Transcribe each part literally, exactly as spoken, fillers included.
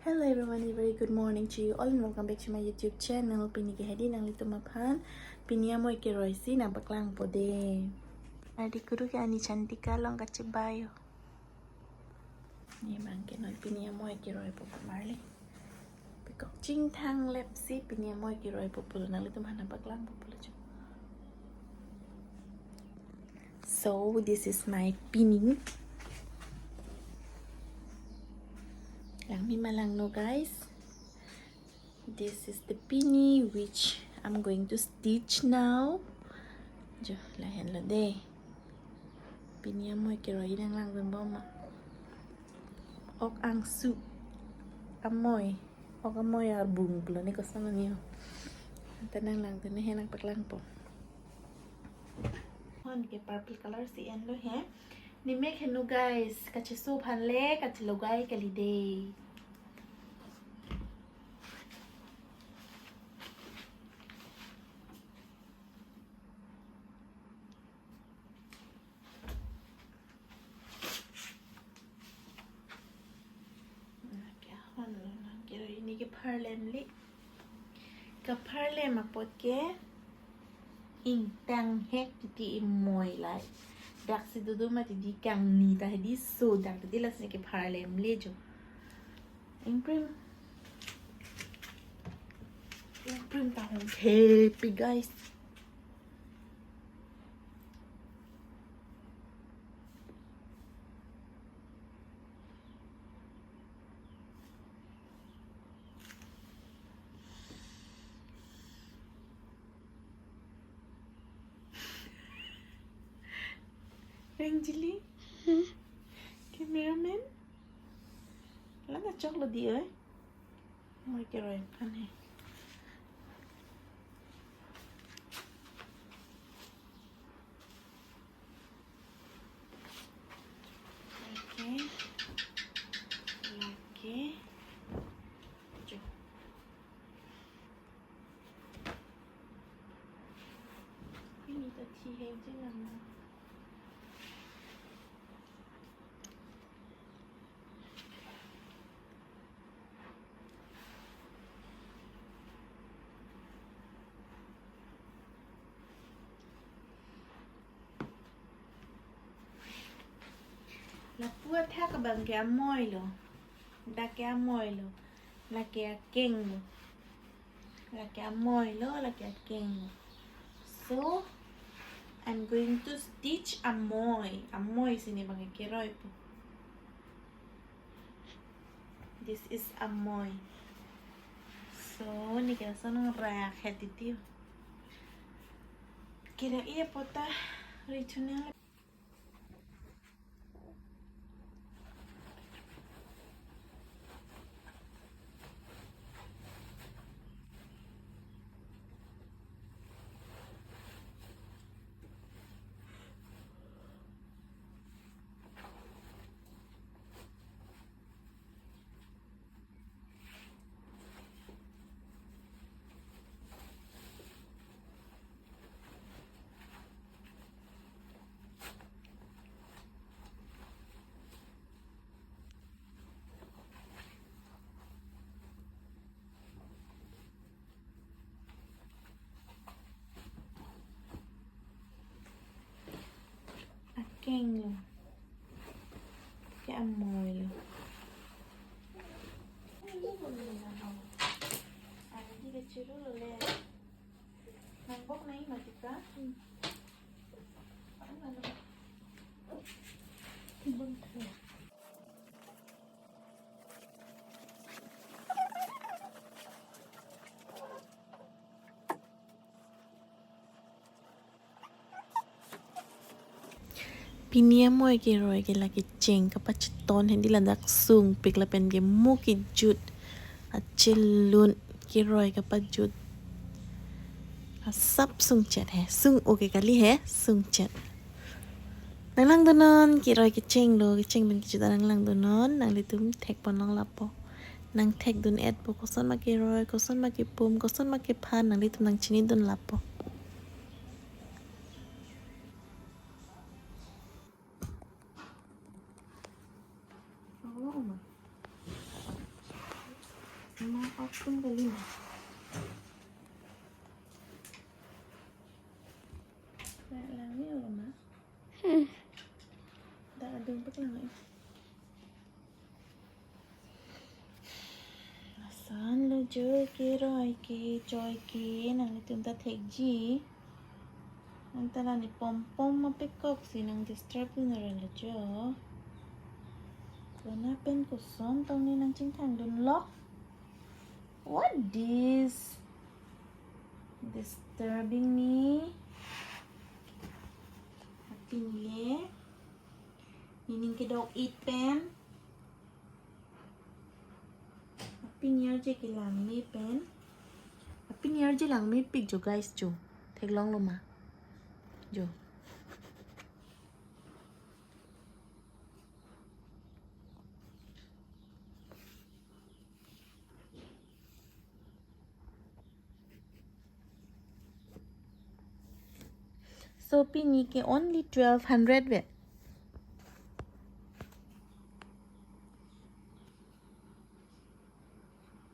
Hello everyone, a very good morning to you all and welcome back to my YouTube channel. Pini ke hedi nanglitum aphan pini amoi keroi si nangpaklangpo de. Adi kuru ke ani Chantika along kachibai ho. Ne abang ke non pini amoi keroipo pu marli. Pekok chingthang lep si pini amoi keroipo pulo, nanglitum aphan nangpaklangpo pulo jo. So this is my pini. Langme ma langno guys. This is the pini which I'm going to stitch now. Jo, lahenlo de. Pini amoi keroi nanglangdunbom ma. Ok angsu amoi. Ok amoi arbung pulo ne, koson ma ne ho. Anta nanglangdun ne, he nangpaklangpo. Hon ke purple color si enlo he. Ne mek heno guys, kacheso aphan le kachelogai kali de. Nang ke ahon lo, nang ke ini ke pharlem le. Kapharlem apot ke ingtang hek titi imoi lai. Dak si dudu mati di kangni ta hedi so dak titi, lasi kepharlem le jo. Ingprim. Ingprim ta hong thepi guys. Reng jili. Hmm. Cameraman. Lana choklo di oi. Amoi keroi aphan he. Okay. Okay. Jo. Ini ta thi heng je lang. Lapu athak abang ke amoi lo. Dak ke amoi lo. Lake akeng lo. Lake amoi lo, lake akeng lo. So, I'm going to stitch amoi. Amoi si ne abang ke keroipo. This is amoi. So, ne ke lason nang rak het titi. Kira iya pota returning. Akeng lo. Ke amoi lo. Adi ke churu lo le. Nangbok nai matika. Pini amoi keroi ke lake cheng kapacheton hedi, ladak sungpik lapen ke mo kejut achelun keroi kapajut. Asap sungchet he, sung-o ke kali he, sungchet. Nanglangdunnon, keroi kecheng lo, kecheng pen kejut nanglangdunnon, nanglitum thekpon long lapo. Nangthekdun-etpo, koson ma keroi, koson ma kepum, koson ma kephan, nanglitum nangchinidun lapo. Oh, ma. Ma, off tum kali ma. Langme-o ma. Dak adung paklang-e. Lason lo jo keroi ke, choi ke, nanglitum ta thekji. Nang ta la ne pompom ma pekok si nang disturb dun ra lo jo. Kona pen koson tong ne nang chingthang dunlo. What this? Disturbing me. Apini le. Nening kedok-it pen. Apini arje ke langme pen. Apini arje langmepik jo guys jo. Theklonglo ma. Jo. So pini ke only twelve hundred ve.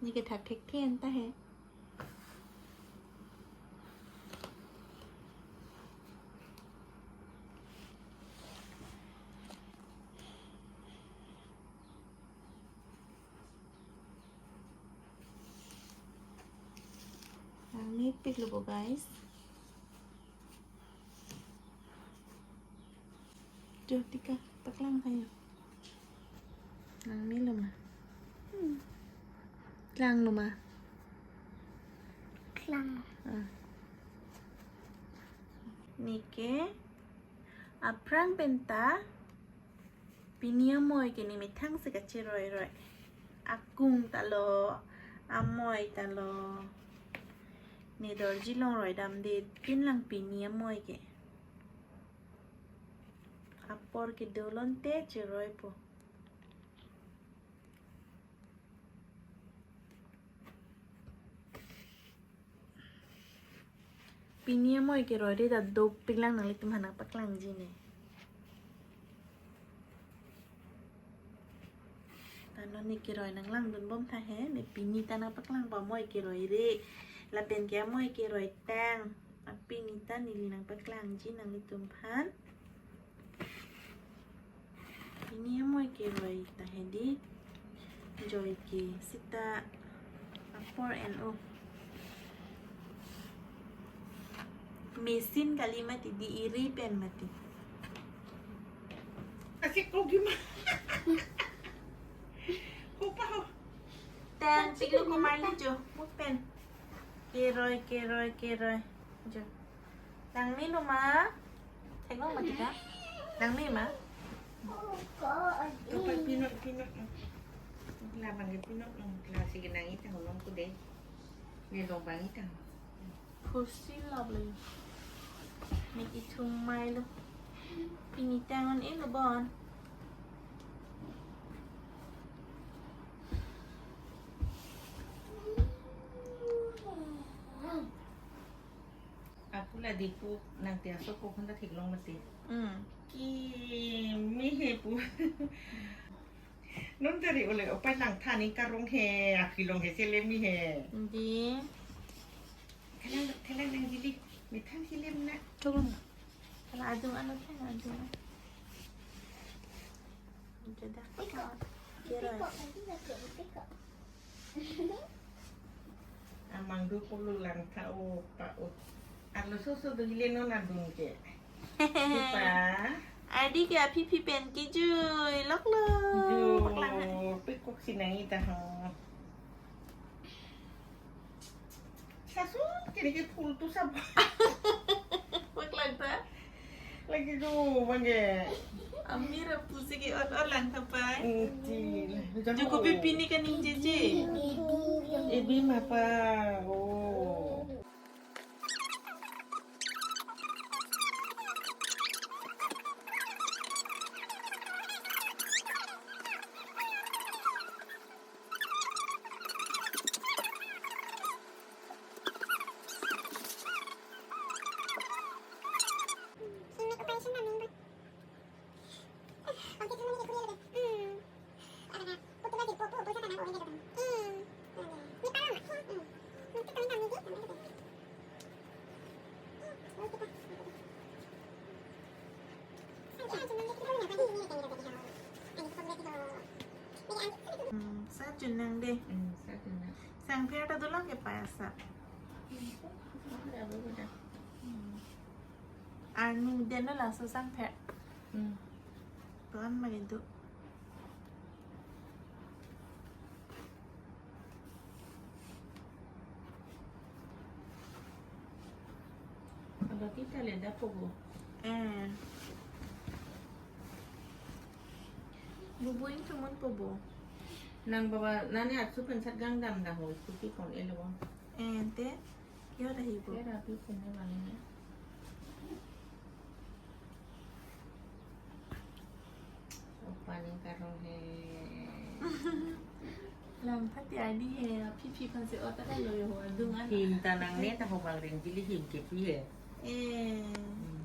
Ne ke thak thekthe anta he. Langmepiklo bo guys. Jo, tika, paklang tha jo. Langmelo ma. Hmm. Klanglo ma. Klang. Ah. Ne ke aphrang pen ta pini amoi ke ne methang si kacheroiroi. Akung ta lo, amoi ta lo. Ne dorji longroi damde pinlang pini amoi ke. Apor kedo lote cheroipo. Pini amoi keroi re ta dopiklang, nanglitum aphan nangpaklangji ne. Ta non ne keroi nanglangdunbom tha he, ne pini ta nangpaklangpo amoi keroi re. Lapen ke amoi keroi tang. Apini ta neli nangpaklangji nanglitum aphan. Pini amoi keroi ta hedi. Joike sita apor en o. Machine kali mati, di iri pen mati. Asik ko gima. Ko pa ho. Tan, chiklo ko mali jo. Muk pen. Keroi, keroi, keroi. Jo. Langmelo ma. Theklong mati ka? Langme ma. Kapal pinot, pinot. Labang ke pinot, klasi ke nang-i ta holong ko de. Ne long bang-i ta. Khusi lap le. Ne ithum mailo. Pini tangon elo bon. Apula dipu nang te asok ko khanda theklong mati. Hmm. Ki mehe pu. Non tari ole opai langtha ning karong he, akhilong he, selem ni he. Di. Thelang, thelang nang jili. Methang selem na. Chok lo. Hala adung ano thelang adung. Jadak. Piko. Kira. Piko, nanti lagi piko. Amang do pulo langtha o pa o. Arloso so do ile non adung ke. Kipa. Adi ke aphi phi pen kejui loklo. Jo, paklang. Pekok si nang-i ta ho. Sasun kini ke phul tu sab. Paklang ta. Lagi do bangke. Amir apusi ke ot ot langtha pai. Inti. Joko pipini kan ning jeje. Ebi mapa. Oh. Hmm, sa chunang de. Hmm, sa chunang. Sangpher ta dolo ke payasa. Hmm. Arni den lo laso sangpher. Hmm. Tuan ma gitu. Abang kita le dapo bo. Eh. Bubu ingthum un po bo. Nang baba nani atsu pen sat gang dam da ho, scooty kon elo bo. Eh, te. Kya rahi bo? Kya rahi bo ne bang ne. Opa ne karong he. Lam pati adi he, aphi phi phan se ota ka lo yo, adung an. Him ta nang ne ta ho bang ring jili him ke pi he. Eh. Hmm.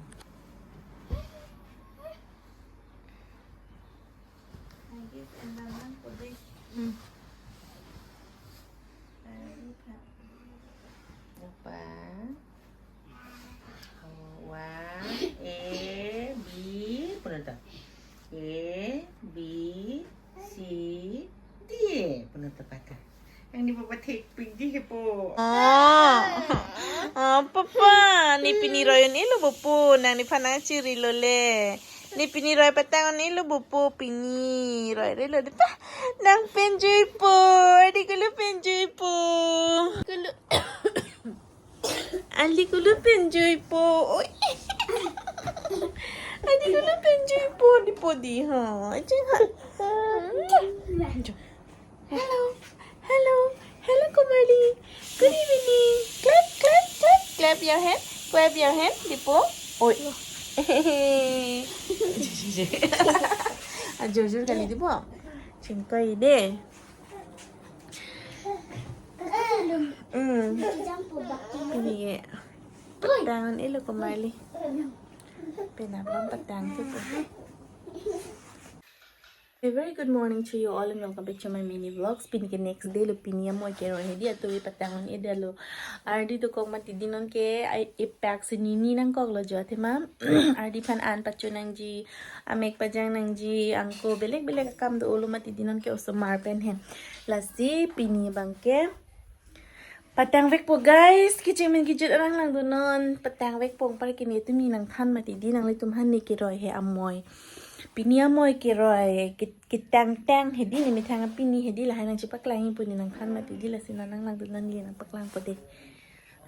I guess and bang nang ko de. Hmm. Adi pha. Opa. One, A, B, punata. A, B, C, D, punata pata. Yang di baba thek pik di he po. Oh. Oh, papa, ne pini roi un-elo bo po, nang nephan nangchiri lo le. Ne pini roi patang un-elo bo po, pini roi re lo de pa. Nang pen jui po, adi kulu pen jui po. Kulu. Ali kulu pen jui po. Oi. Ali kulu pen jui po, di po di ha. Aja ha. Hello. Hello. Hello, Komarli. Good evening. Clap, clap, clap. Clap your hand. Clap your hand. Di po. Oi. Ajur-jur kali di po. Chingkoi de. Hmm. Pini ke patang un-elo, Komarli. Penap lam patang tu po. A very good morning to you all and welcome back to my mini vlogs. Pini ke next day lo, pini amoi keroi hedi, atovi patang un-edetlo. Ardi dokok mati di non ke, ai, ipak si nini nangkoklo jo, athema. Ardi phan an pacho nangji, amek pajang nangji, angko belek belek akam do-olo mati di non ke osomar pen he. Lasi pini abang ke patang vek po guys, kecheng pen kejut arang langdun non, patang vek po, anpar ke netum nangthan mati di, nanglitum aphan ne keroi he amoi. Pini amoi keroi, ke-, ketang tang hedi, ne methang pini hedi, lahai nangchepaklang pu ne nangthan mati di, lasi non nang langdun non ne nangpaklangpo de.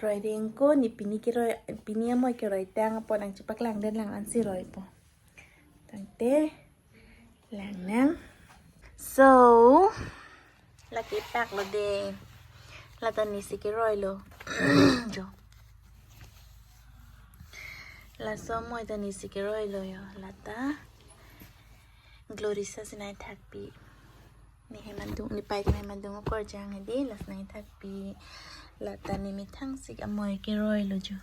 Roi reng ko, ne pini keroi, pini amoi keroi tang apot nangchepaklang den lang ansi roipo. Tangte, lang nang. So, lake paklo de. Lata nesi keroilo. Jo. Laso amoi ta nesi keroilo yo. Lata Glorisa si nangthakpi. Ne hem adung, ne pai ke hem adung okorjang hedi, lasi nangthakpi. Lata ne methang si amoi keroilo jo.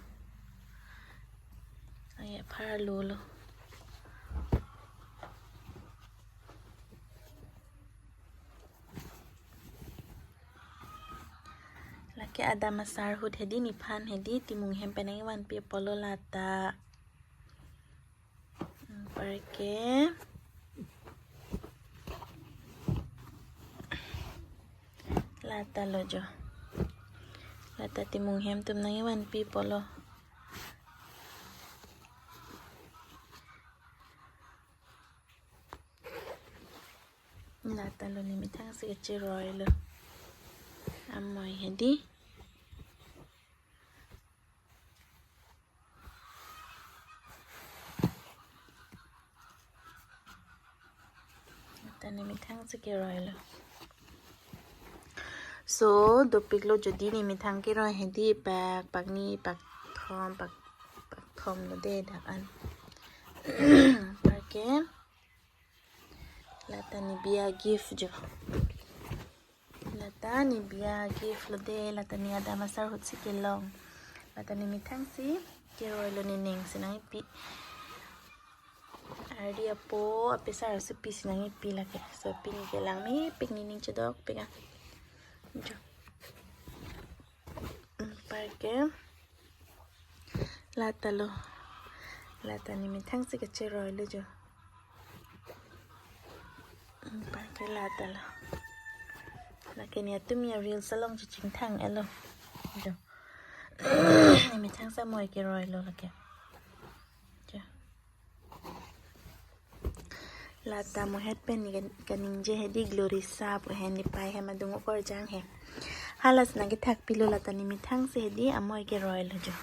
Ai, apharlo lo. Lake adam asar ahut hedi, nephan hedi, timung hem pen nangvanpi apotlo lata. Anpar ke lata lo jo. Lata timung hem atum nangvanpi apotlo. Lata lo ne methang si kecheroilo. Amoi hedi. Lata ne methang si keroilo. So, dopiklo jo di ne methang keroi hedi, pak, pakni, pakthom, pak, pakthom lo de dak an. Anpar ke. Lata Nivea gift jo. Lata Nivea gift lo de, lata ne adam asar ahut si kelong. Lata ne methang si keroilo, ne ning si nangpi. Ardi apo, ape sar supi si nangpi lake. So pini ke langmepik, ne ning chedokpik a. Jo. Anpar Okay. Lata lo. Lata nemethang si kacheroilo jo. Anparke lata lo. Lake netum ya reels along chingthang-etlo. Jo. Nemethang si amoi keroilo lake. Jo. Lata amoihet pen ne kan-, kaningje hedi Glorisa pu he, nepei hem adung okorjang he. Hala si nangkethakpilo, lata nemethang si hedi amoi keroilo jo.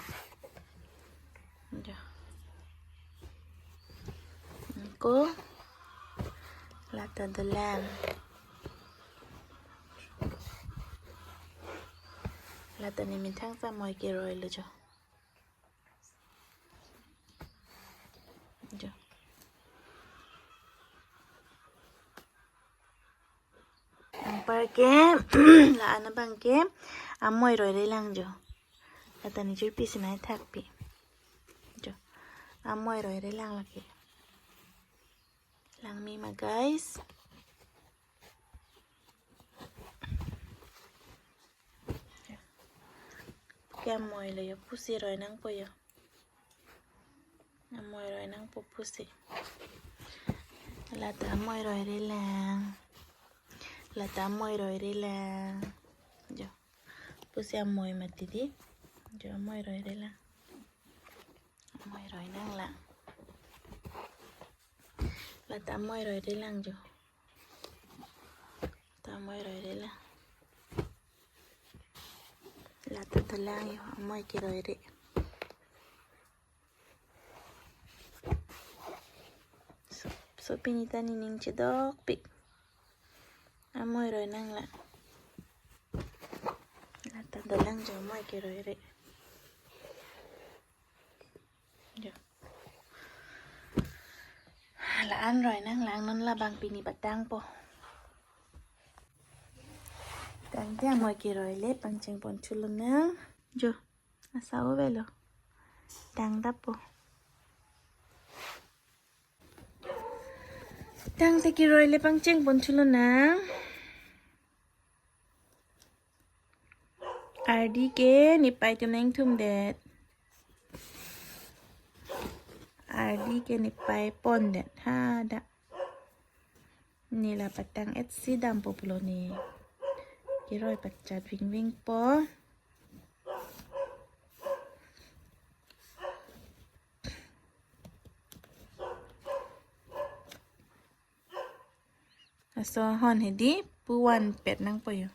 Jo. Anke lata dolang. Lata nemethang si amoi keroilo jo. Jo. Anparke la-an abangke amoi roirelang jo. Lata ne jirpi si nangthakpi. Jo. Amoi roirelang lake. Langme ma guys. Ke amoilo jo, pusi roi nangpo jo. Amoi roi nangpo pusi. Lata amoi roirelang. Lata amoi roirelang. Jo. Pusi amoi mati di. Jo, amoi roirelang. Amoi roi nanglang. Lata amoi roirelang jo. Lata amoi roirelang. Lata dolang jo, amoi keroire. So, so pini ta nening chedokpik. Amoi roi nanglang. Lata dolang jo, amoi keroire. Jo. La-an roi nanglang, non labang pini patangpo. Tangte amoi keroile pangcheng pon chulonang. Jo. Asa avelo. Tangdappo. Tangte keroile pangcheng pon chulonang. Ardi ke nepei atum nangthumdet. Ardi ke nepei pondet. Hadak. Ne la patang-etsi dampo pulo ne. Keroi pachat vingvingpo. Laso ahon hedi puvanpet nangpo jo.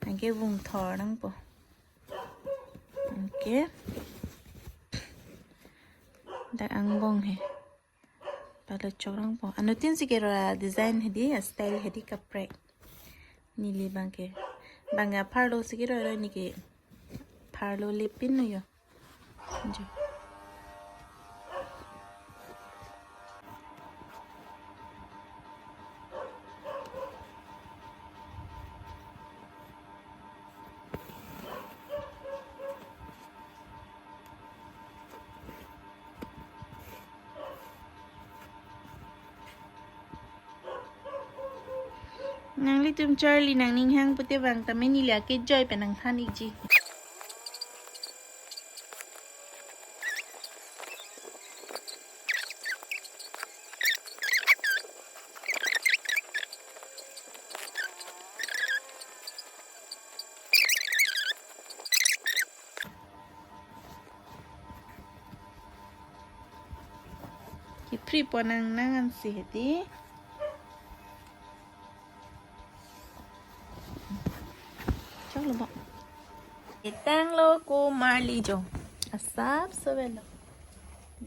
Anke vungthor nangpo. Anke dak angbong he. Palo chok nangpo. Anuttin si kero a-design hedi, a-style hedi kaprek. Neli abangke. Bang apharlo si kero, neli ke pharlo lepin no jo. Jo. Nanglitum charli nangning hang pute bang tame neli akejoi pen nangthan ikji. Kepri pon nang nang ansi hedi. Choklo ba. Ketanglo ko marli jo. Asapso avelo.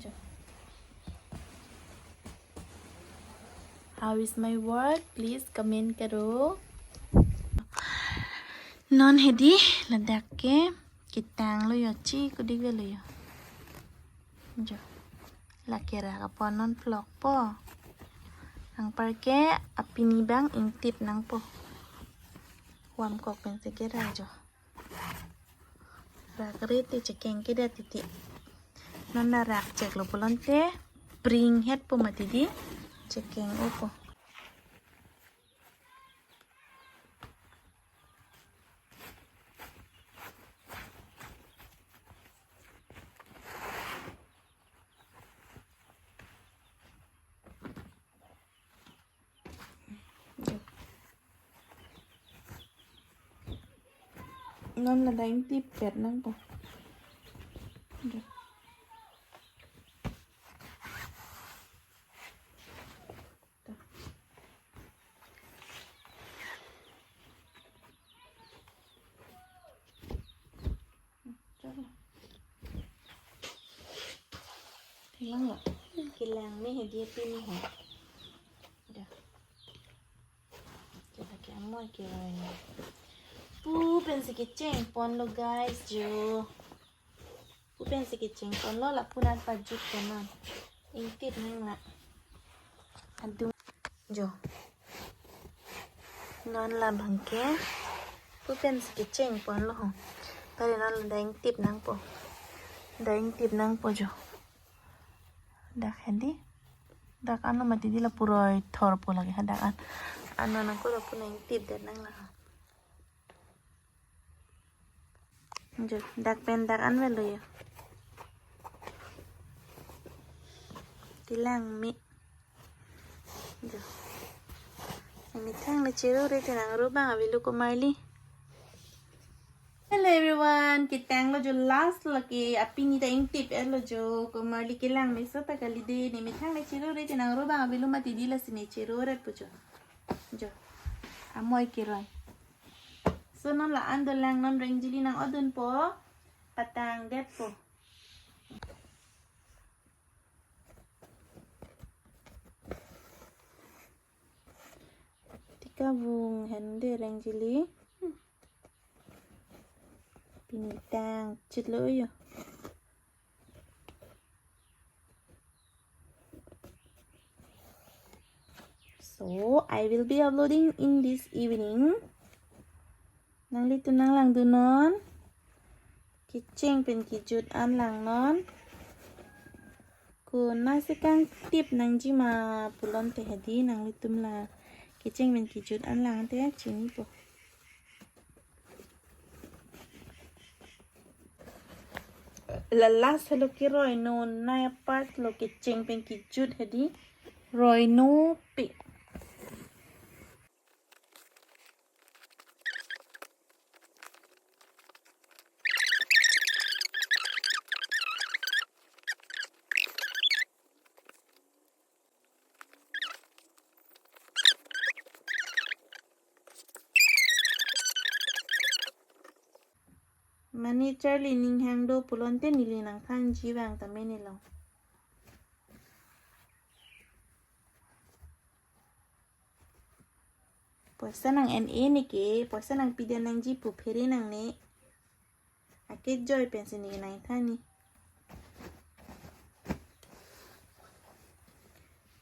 Jo. How is my work? Please comment karo. Non hedi ladak ke ketanglo jo, chikudikvelo jo. Jo. La kerak apot non phlokpo. Anparke apini bang ingtip nangpo. Vamkok pensi kerak jo. Rak ri te chekeng kedet titi. Non la rak cheklo pulote pring hetpo mati di, chekeng-opo. Non ladak ingtip pet nangpo. Jo. Chalo. Theklonglo. Kelang me hedi apini ho. Jo. Kita ke amoi keroi. Pu pensi kecheng ponlo guys jo. Pu pensi kecheng ponlo, lapu nat pajut ponlo. Ingtip nang la. Adung. Jo. Non labang ke. Pu pensi kecheng ponlo ho. Pare non ladak ingtip nangpo. Ladak ingtip nangpo jo. Dak hedi. Dak anlo mati di lapu roi thorpo lake hadak an. Ano nangko lapu nang ingtip det nang la. Jo, dak pen dak an velo jo. Kelang me. Jo. Nemethang le chirure te nang ro bang avelo komarli. Hello everyone, ketanglo jo last lake apini ta ingtip etlo jo komarli kelang meso ta kali de nemethang le chirure te nang ro bang avelo mati di lasi ne chirure pu jo. Jo. Amoi keroi. So non la-an dolang non rengjili nang-odunpo. Patang detpo. Tika vung hende rengjili. Pini tangchitlo jo. So, I will be uploading in this evening. Nanglitum nanglangdunnon. Kecheng pen kejut an langnon. Konatsi kangtip nangji ma pulote hedi nanglitum la kecheng pen kejut an langte chinipo. La last helo keroi no nai apart lo kecheng pen kejut hedi. Roi no pe. Mane charli ning hang do pulote neli nangthanji vang tame nelo. Poisa nang-en-e ne ke, poisa nangpidun nangji pu phere nangne. Akejoi pensi ne nangthan ni.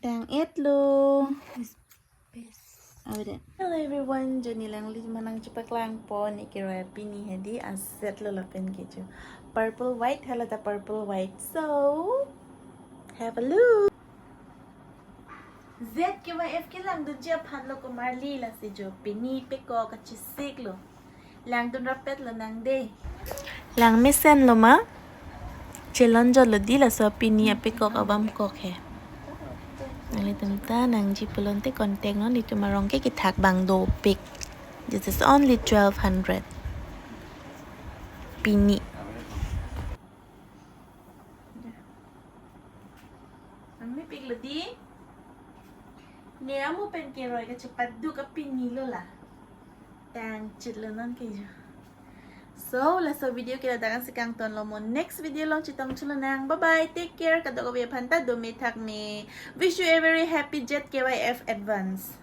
Tang-etlo. Hello everyone, jo neli nangli manang chepaklangpo ne keroi apini hedi aset lo lapen ke jo. Purple white, hala ta purple white. So, have a look. Z K Y F kelangdunji aphan lo komarli lasi jo pini pekok kachesik lo. Langdun rapet lo nang de. Lang mesen lo ma? Chelonjot lo di laso pini apekok abam kok he. Nanglitum ta nangji pulote contact non, itum arong ke kethak bang dopik. This is only twelve hundred. Pini. Ang mipik lo di. Ne amu pen keroi kachepaduk apini lo la. Tangchitlo non ke jo. So, laso video ke ladak ansi kangtonlo mo. Next video along chetongchulonang. Bye bye. Take care. Kadokave aphan ta dome thakme. Wish you a very happy Z K Y F advance.